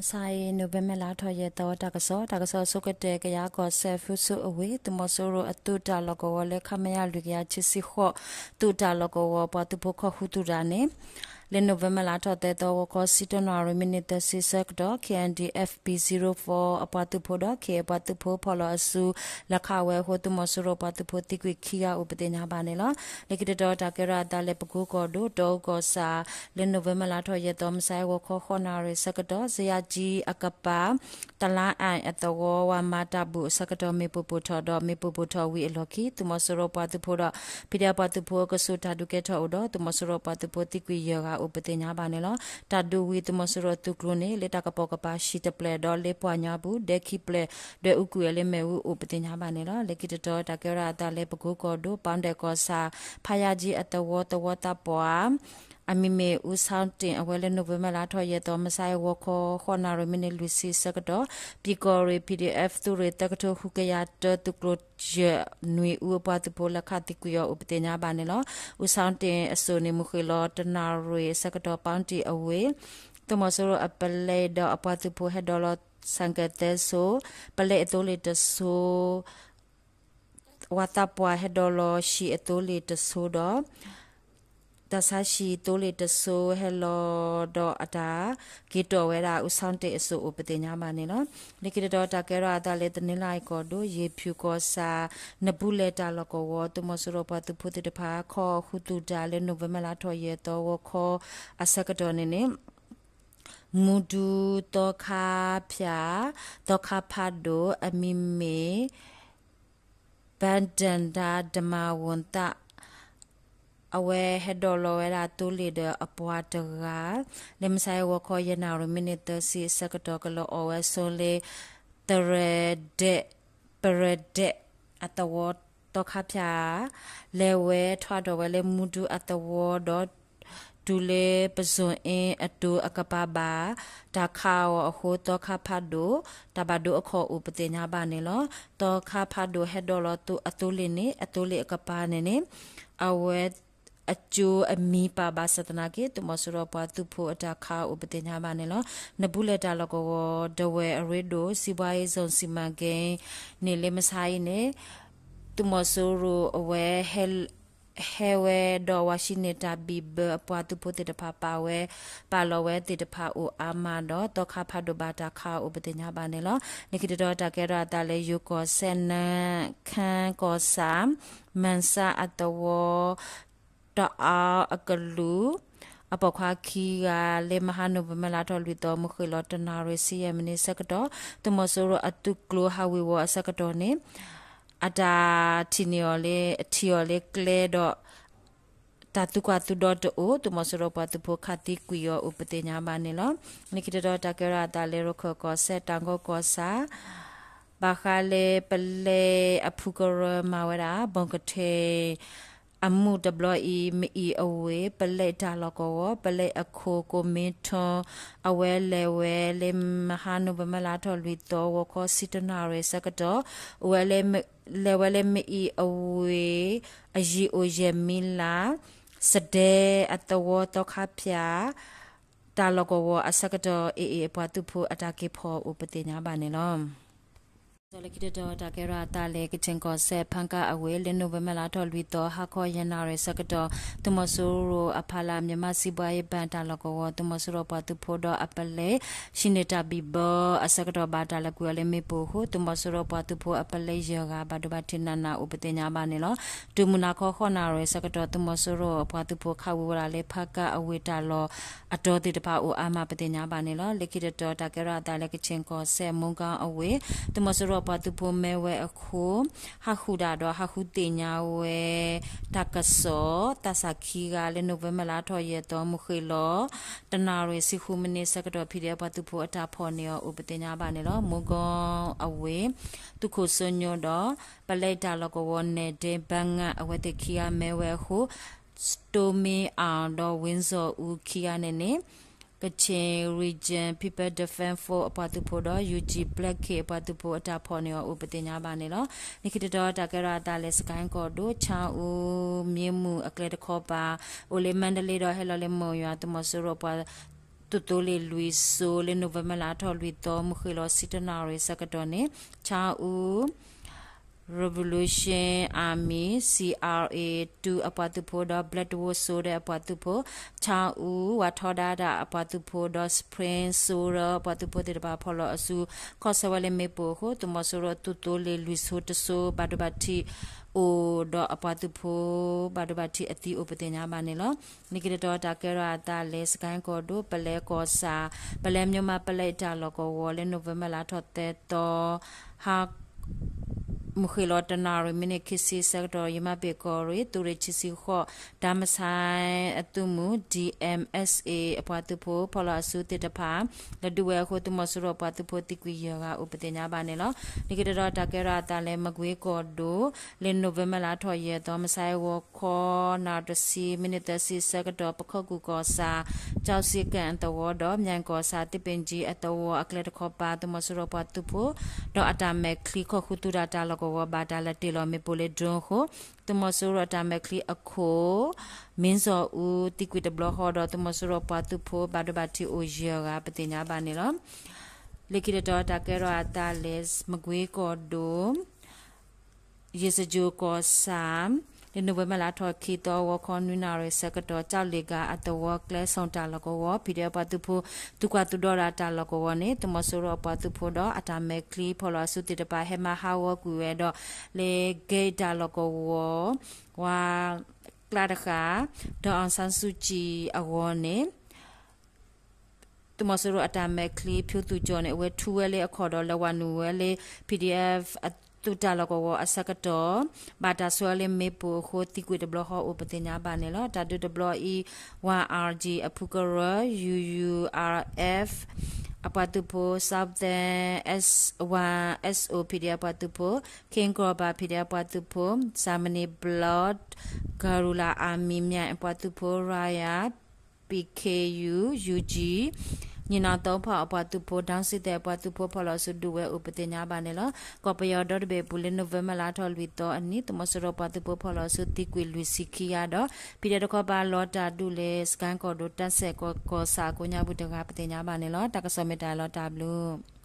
မုၢ်ဆါအံၤ နိၣ်ဝ့ဘၢၣ်လါထီၣ်ယဲၢ်သီ တၢ်ကစီၣ်, တၢ်ကစီၣ်အဆိကတၢၢ် ကယၤကီၢ်စဲၣ် ဖရူစိအဝ့ၢ် သုးမီၤစိရိၤအသုးတၢ်လီၢ်ကဝီၤလၢ ခမရ လွံၢ်ကယၤခံဆံဃိး သုးတၢ်လီၢ်ကဝီၤ ပှၤသုးဖိခီၣ်ဃုာ်သူၣ်တၢ်န့ၣ် လၢနိၣ်ဝ့ဘၢၣ်လါထီၣ်သၢသီ ဂီၤခီ ဆံတၢနၣ်ရံၣ် မံးနံးသၢဆံဆၢကတီၢ် ခ့ၣ်အဲၣ်ဒံၣ် အ့ၣ်ပံၤ စံရိၣ်ဖီ အပှၤသုးဖိဒီး ခ့ၣ်အဲၣ်ပှၤသုးဖိ ဖီၣ်လီၤအစု လဲၤခးဝဲအဃိ သုးမီၤစိရိၤပှၤသုးဖိသံကွံာ်ခံဂၤအိၣ်ပသ့ၣ်ညါဘၣ်န့ၣ်လီၤ. လၢခံတတီၤ တၢ်ကဲထီၣ်အသးလၢပကိကီၢ်ဒိၣ် တီအူကီၢ်ဆၣ် လၢနိၣ်ဝ့ဘၢၣ်လါထီၣ်ယဲၢ်သီ မုၢ်ဆါအံၤ ဂီၤခီ ဃိးနၣ်ရံၣ်ဆၢကတီၢ် စယါကၠံအကပၤ တလါအံၤအသဝီ ဝၤမၤတၢ်ဘူၣ်အဆၢကတီၢ် မ့ၣ်ပိၢ်ပိၢ်ထီၣ်ဒီး မ့ၣ်ပိၢ်ပိၢ်ထီၣ်ဝံၤအလီၢ်ခံ သုးမီၤစိရိၤပှၤသုးဖိဒီး ဖံးဒဲး ပှၤသုးဖိအကဆူးတၢ်ဒုးကဲထီၣ်အိၣ်ဒီး သုးမီၤစိရိၤပှၤသုးဖိသံကွံာ်ယဲၢ်ဂၤအိၣ်ပသ့ၣ်ညါဘၣ်န့ၣ်လီၤ. တၢ်ဒုးဝံၤ သုးမီၤစိရိၤအသုးကျိၤန့ၣ် လၢတၢ်ကပိာ်ကပၤ ဟံၣ်တဖျၢၣ်ဒီး လၢပှၢ်ညီပူၤ ဒဲခံဖျၢၣ် ဒွဲၣ်အူကွံာ်အီၤလၢမ့ၣ်အူ အိၣ်ပသ့ၣ်ညါဘၣ်န့ၣ်လီၤ. လၢခံတတီၤ တၢ်ကဲထီၣ်အသးလၢပကိကီၢ်ဒိၣ် ပီဒဲၣ်ကီၢ်ဆၣ် ဖးယါကၠံအသဝီ သဝီသးပှၢ် အမံၤမ့ၢ် အူဆီတ့ၣ် အဝဲလၢနိၣ်ဝ့ဘၢၣ်လါထီၣ်ယဲၢ်သီ မုၢ်ဆါအံၤ ဂီၤခီ ဃိးနၣ်ရံၣ် မံးနံးလွံၢ်ဆံဆၢကတီၢ် ပံၤကီၢ်ရ့ၣ် ပံၤဒံၣ်အ့ၣ် သုးရ့ၣ်သၢကထိဃုကယၤတၢ သုးကျိၤယဲၢ်နွံအူ အပှၤသုးဖိလဲၤခးသံကွံာ်အီၤအိၣ်ပသ့ၣ်ညါဘၣ်န့ၣ်လီၤ. အူဆီတ့ၣ်အစိၣ်န့ၣ် မုၢ်ဃ့ၢ်လီၤတနၣ်ရံၣ်အဆၢကတီၢ် ပီတံၣ်အဝ့ၢ် သုးမီၤစိရိၤအပလဲဒီးအပှၤသုးဖိဟဲဒိးလီၤ ဆိုင်ကယ် သၢစိ ပလဲအသိလ့ၣ်တစိ ဝၤသးပှၢ်ဟဲဒိးလီၤဟံၣ်အသိလ့ၣ်တစိဒီး တၢ်ဆါဟံၣ်သိလ့ၣ်တစိဟဲလီၤဒီးအတၢ်က့ၤတီၢ်ဝဲဒၣ် အူဆီတ့ၣ်အစိၣ်အိၣ်ပသ့ၣ်ညါဘၣ်န့ၣ်လီၤ. လၢခံတတီၤ တၢ်ကဲထီၣ်အသးလၢ တနီသရံၣ်ကီၢ်ဒိၣ် ယ့ၣ်ဖၠူၣ်ကီၢ်ဆၣ် နဘူးလဲၣ်တၢ်လီၢ်ကဝီၤ သုးမီၤစိရိၤပှၤသုးဖိသ့ၣ်တဖၣ် ခီၣ်ဃုာ်သူၣ်တၢ်လၢ နိၣ်ဝ့ဘၢၣ်လါထီၣ်ယဲၢ်သီ ဂီၤခီအဆၢကတီၢ်န့ၣ်န့ၣ် မူဒူသီခါဖၠၣ် သီခါဖးဒိၣ် အမံၤမ့ၢ် ဘၣ်ဒၣ်ဒါ ဒမၤဝိၣ်သၣ် အဝဲဟဲဒိးလီၤဝဲဒၣ်သိလ့ၣ်ဒီးအပှၤတဂၤ လၢမုၢ်ဆါအံၤ ဂီၤခီ ယဲၢ်နၣ်ရံၣ် မံးနံးသၢဆံအဆၢကတီၢ် ကလီၤအီၣ်ဝဲဆိလၢ သရဲဒဲး ပရဲဒဲး အသဝီ သီခါဖၠၣ် လဲၤဝဲထွဲဒီးဝဲလၢမူဒူအသဝီဒီး တုၤလၢပစိၤအ့အတိၤအကပၤဘၣ် တၢ်ခးအီၤအဃိ သီခါဖးဒိၣ် တၢ်ဘၣ်ဒိအခိၣ်အိၣ်ပသ့ၣ်ညါဘၣ်န့ၣ်လီၤ. သီခါဖးဒိၣ်ဟဲဒိးလီၤအသိလ့ၣ်န့ၣ် အသိလ့ၣ်အကပၤန့ၣ်န့ၣ် အဝဲ အကၠိအမံၤပာ်ဘၣ်ဆၣ်သနာ်က့ သုးမီၤစိရိၤပှၤသုးဖိအတၢ်ခးအိၣ်ပသ့ၣ်ညါဘၣ်န့ၣ်လီၤ. နဘူးလဲၣ်တၢ်လီၢ်ကဝီၤ ဒဝဲၢ်အရ့ဒိၣ် စီးပွားရေးဇုန် စီမံကိန်း န့ၣ်လၢမုၢ်ဆါအံၤန့ၣ် သုးမီၤစိရိၤအဝဲ ဟဲဝဲဒီးဝၤၡံန့ၣ်တၢ်ဘံၣ်ဘၢအပှၤသုးဖိသ့ၣ်တဖၣ်ပာ်ဝဲ ပာ်လီၤဝဲသ့ၣ်တဖၣ်အိၣ်အါမးဒီး သီခါဖးဒိၣ်ဘၣ်တၢ်ခးအိၣ်ပသ့ၣ်ညါဘၣ်န့ၣ်လီၤ. လၢခံတတီၤ တၢ်ကဲထီၣ်အသးလၢယိၤကီၢ်စဲၣ် နခၢၣ်ကီၢ်ဆၣ် မၢၣ်စၢ်အသဝီ တအါအကလူး အပိာ်ခွါခံဂၤ လၢမဟါနိၣ်ဝ့ဘၢၣ်လါထီၣ်လွံၢ်သီ မုၢ်ဃ့ၢ်လီၤတနၣ်ရံၣ်ဆံယဲၢ်မံးနံးဆၢကတီၢ် သုးမီၤစိရိၤအသုးကျိၤဟးဝ့ၤဝီၤအဆၢကတီၢ်န့ၣ် အတၢ်ထံၣ်န့ၢ်အီၤလၢ ထံၣ်အီၤလၢကျဲဒီး တၢ်သူၣ်ကွၢ်သူၣ်ဒီတအိၣ် သုးမီၤစိရိၤပှၤသုးဖိခးသံကွံာ်အီၤအိၣ်ပသ့ၣ်ညါဘၣ်န့ၣ်လီၤ. လၢခံတတီၤ တၢ်ကဲထီၣ်အသးလၢ ရခၢၣ်ကီၢ်စဲၣ် တၢ်ကီကီၢ်ဆၣ် ဘၣ်ဃးလၢပလဲအဖုကရၢမၤဝဲဒၣ် ဘီကထၢၣ် အမူးတဘျီအံၤ မအံၤအဝ့ၢ် ပလဲတၢ်လီၢ်ကဝီၤ ပလဲအခိၣ် ကိၣ်မ့ထီ အဝဲလဲၤဝဲလၢမဟါနိၣ်ဝ့ဘၢၣ်လါထီၣ်လွံၢ်သီ ဂီၤခီဆံတနၣ်ရံၣ်ဆၢကတီၢ် အဝဲလဲၤဝဲလၢမအံၤအဝ့ၢ် အယံၤအိၣ်ယဲၢ်မံလါ စဒဲအသဝီသီခါဖၠၣ် တၢ်လီၢ်ကဝီၤအဆၢကတီၢ် AA အပှၤသုးဖိအတၢ်က့ၤဖီၣ်အိၣ်ပသ့ၣ်ညါဘၣ်န့ၣ်လီၤ. လၢခံတတီၤ တၢ်ကဲထီၣ်အသးလၢ ကခ့ၣ်ကီၢ်စဲၣ် ဖၣ်ကၣ်အဝ့ၢ် လၢနိၣ်ဝ့ဘၢၣ်လါထီၣ်လွံၢ်သီ ဟါခီယဲၢ်နၣ်ရံၣ်ဆၢကတီၢ် သုးမီၤစိရိၤအဖီလာ် မြန်မာ့စီးပွားရေးဘဏ် တၢ်လီၢ်ကဝီၤ သုးမီၤစိရိၤပှၤသုးဖိဒီးအပလဲ ဟံးန့ၢ်တၢ်ဘံၣ်ဘၢအဆၢကတီၢ် ဘၣ်တၢ်လဲၤကွံာ်အီၤလၢမ့ၣ်ပိၢ်အဃိ သုးမီၤစိရိၤပှၤသုးဖိအပလဲယဲၢ်ဂၤ ဘၣ်ဒိဘၣ်ထံးနးနးအိၣ်ပသ့ၣ်ညါဘၣ်န့ၣ်လီၤ. တုၤမုၢ်နၤခီ ဃိးနၣ်ရံၣ်ဆၢကတီၢ် သုးမီၤစိရိၤအပှၤသုးဖိခးဝ့ၤဝဲဒၣ်လၢ ဖၣ်ကၣ်အဝ့ၢ်တၢ်လီၢ်အတီၤသ့ၣ်တဖၣ်အိၣ်အါမးပသ့ၣ်ညါဘၣ်န့ၣ်လီၤ. လၢခံတတီၤ တၢ်ကဲထီၣ်အသးလၢ ကခ့ၣ်ကီၢ်စဲၣ် မူကီအဝ့ၢ် သုးမီၤစိရိၤအပှၤသုးဖိမ့ၢ်ဝဲအဃိ ဟးဃုာ်ဒၣ်ဒီးဟးဃုသ့ၣ်ညါဝဲ တၢ်ကစီၣ် သးစၢ်ခံဂၤ လၢနိၣ်ဝ့ဘၢၣ်လါထီၣ်ယဲၢ်သီ မုၢ်ဃ့ၢ်လီၤ တနၣ်ရံၣ်ဆံဃုမံးနံးဆၢကတီၢ် PDF ပှၤသုးဖိအတၢ်ဖီၣ်န့ၢ်အီၤအိၣ်ပသ့ၣ်ညါဘၣ်န့ၣ်လီၤ. မူကီအဝ့ၢ် သုးခိၣ်စိညိဒီး ပလဲတၢ်လီၢ်ကဝီၤ နဲၣ်ဒ့ဘၣ်ငၣ် အဝဲသ့ၣ်ခံဂၤမ့ၢ်ဝဲအဃိ စတိမ့အၣ်ဒီး ဝ့စီအူခံဂၤန့ၣ်န့ၣ် Kachin Region People Defense Force အပှၤသုးဖိဒီး ယူၵ်ၣ်ကၠံၣ် Black Cat အပှၤသုးဖိအတၢ်ဖီၣ်န့ၢ်အီၤအိၣ်ပသ့ၣ်ညါဘၣ်န့ၣ်လီၤ. လၢခံတတီၤ တၢ်ကဲထီၣ်အသးလၢ စကဲၣ်ကီၢ်ဒိၣ် ဆၣ်အူ မ့ၢ်မုၢ်အကျဲတခီပၤ အိၣ်လၢမါဒလ့ဒီးဟဲလီၤလၢမိၢ်ယွၤ သုးမီၤစိရိၤပှၤ သုးသိလ့ၣ်လွံၢ်စိ လၢ November လါထီၣ်လွံၢ်သီ မုၢ်ဃ့ၢ်လီၤဆံတၢနၣ်ရံၣ်ဆၢကတီၢ်န့ၣ် ခၠါအူ Revolution Army, C R A two အပှၤသုးဖိဒီး Black Wolf Soldier အပှၤသုးဖိ, ခၠါအူ ဝးထီဒါတၢ်အပှၤသုးဖိဒီး Spring Soldier အပှၤသုးဖိသ့ၣ်တဖၣ် ဖီၣ်လီၤအစု ခီၣ်ဆၢဝဲလၢမ့ၣ်ပိၢ်အဃိ သုးမီၤစိရိၤသုးသိလ့ၣ်လွံၢ်စိတစိ ဘၣ်ဒိဘၣ်ထံးအိၣ်ဒီးအပှၤသုးဖိ ဘၣ်ဒိဘၣ်ထံးအသံအိၣ်ပသ့ၣ်ညါဘၣ်န့ၣ်လီၤ. လၢခံတတီၤတၢ်ကဲထီၣ်အသးလၢ စကဲၣ်ကီၢ်ဒိၣ် ပလဲကီၢ်ဆၣ် ပလဲမျိးမးပလဲတၢ်လီၢ်ကဝီၤလၢ November လါထီၣ်သၢသီ ဟါ မုၢ်ဃ့ၢ်လီၤတနၣ်ရံၣ် မံးနံးခံဆံဆၢကတီၢ် ယမးပ့ၣ်ကီၢ်ရ့ၣ် သုးရ့ၣ်ခံဆံဃိး တၢ်မဆါအသုးမုၢ် D M S A အပှၤသုးဖိ ဖီၣ်လီၤအစုသ့ၣ်တဖၣ် လဲၤဒုးဝဲအဃိ သုးမီၤစိရိၤအပှၤသုးဖိသံကွံာ်ယဲၢ်ဂၤ အိၣ်ပသ့ၣ်ညါဘၣ်န့ၣ်လီၤ. လၢခံတတီၤတၢ်ကဲထီၣ်အသးလၢ မကွ့ကီၢ်ဒိၣ် လၢ November လါထီၣ်ယဲၢ်သီ မုၢ်ဆါအဂီၤခီ နၣ်ရံၣ်တဆံ မံးနံးသၢဆံဆၢကတီၢ် ပခိၣ်ကူၢ်ကီၢ်ဆၣ် ကၠီစ့ကၣ်အသဝီဒီး မၠဲၣ်ကီၢ်ဆၣ် သ့ပ့ၣ်ကၠံအသဝီအကျဲတခီပၤ သုးမီၤစိရိၤပှၤသုးဖိ ဒီးအတၢ်မဲာ်ချံခီၣ်ဃုသူတၢ်တၢ်လီၢ်ကဝီၤ ဘၣ်တၢ်လဲၤတ့ၢ်လီၤမ့ၣ်ပိၢ်လၢ drone အဃိ သုးမီၤစိရိၤအတၢ်မဲာ်ချံအခိၣ် မ့ၣ်စီၤအူ သံကွံာ်တဘျီဃီဒီး သုးမီၤစိရိၤပှၤသုးဖိ ဘၣ်ဒိဘၣ်ထံးအိၣ်ယဲၢ်ဂၤ ပသ့ၣ်ညါဘၣ်န့ၣ်လီၤ. လၢခံတတီၤတၢ်ကဲထီၣ်အသးလၢ မကွ့ကီၢ်ဒိၣ် ယ့ၣ်စကၠိၣ်ကီၢ်ဆၣ် လၢ November လါထီၣ်ခံသီ ဂီၤခီနွံနၣ်ရံၣ်ဆၢကတီၢ် ကၠီလ့ၣ်ကၤအသဝီကျဲ စီၣ်တၢ်လီၢ်ကဝီၤ ဖံးဒဲးအပှၤသုးဖိ သုးကွၢ်သုးဒီတၢ်လီၢ်ကဝီၤန့ၣ် သုးမီၤစိရိၤအပှၤသုးဖိဒီးအတၢ်မဲာ်ချံဖီၣ်လီၤအစုသ့ၣ်တဖၣ် ဟဲမၤဟးဂီၤကွံာ်ဝဲဒီး လၢ ကဲတၢ်လီၢ်ကဝီၤ ဝါကျါတဃာ် ဒေါ်အောင်ဆန်းစုကြည် အဂီၢ်န့ၣ် သုးမီၤစိရိၤအတၢ်မဲာ်ချံဖၠိသူၣ်ကၠီၣ်န့ၣ် အဝဲထူဝဲလၢအခီၣ်ဒီး လဲၤဝဲနုာ်ဝဲလၢ P D F အသုးတၢ်လီၢ်ကဝီၤအဆၢကတီၢ် ဘၣ်တၢ်ဆှၢလၢမ့ၣ်ပိၢ်အဃိ သံကွံာ်တဘျီဃီအိၣ်ပသ့ၣ်ညါဘၣ်န့ၣ်လီၤ. တၢ်ဒုးတဘျီအံၤ Y R G အဖုကရၢ U U R F အပှၤသုးဖိ Southern S one S O P D F အပှၤသုးဖိ King Cobra P D F အပှၤသုးဖိ Germany Blood Guerrilla Army မၠဲၣ်အပှၤသုးဖိ Raya P K U U G ညီနောင်သုံးဖက်အပှၤသုးဖိ ဒေါင်းစစ်သည် အပှၤသုးဖိ ဖီၣ်လီၤအစုဒုးဝဲအိၣ် ပသ့ၣ်ညါဘၣ်န့ၣ်လီၤ. ကီၢ်ပယီၤဒီတဘ့ၣ်အပူၤလၢ November လါထီၣ်လွံၢ်သီအနံၤ သုးမီၤစိရိၤပှၤသုးဖိ ဖီၣ်လီၤအစုသံကွံာ်လွံၢ်ဆံခံဂၤဒီး ဖံးဒဲးတခီပၤလီၤတၢ်ဒုးလၢ စကဲၣ်ကီၢ်ဒိၣ် တၢ်စဲၣ်ကီၢ် ကီၢ်ဆၣ်ကိးညါပူၤတဂၤ ပသ့ၣ်ညါဘၣ်န့ၣ်လီၤ. တၢ်ကစီၣ်မ့ၢ်တၢ်လီၤတၢ်ဘျုး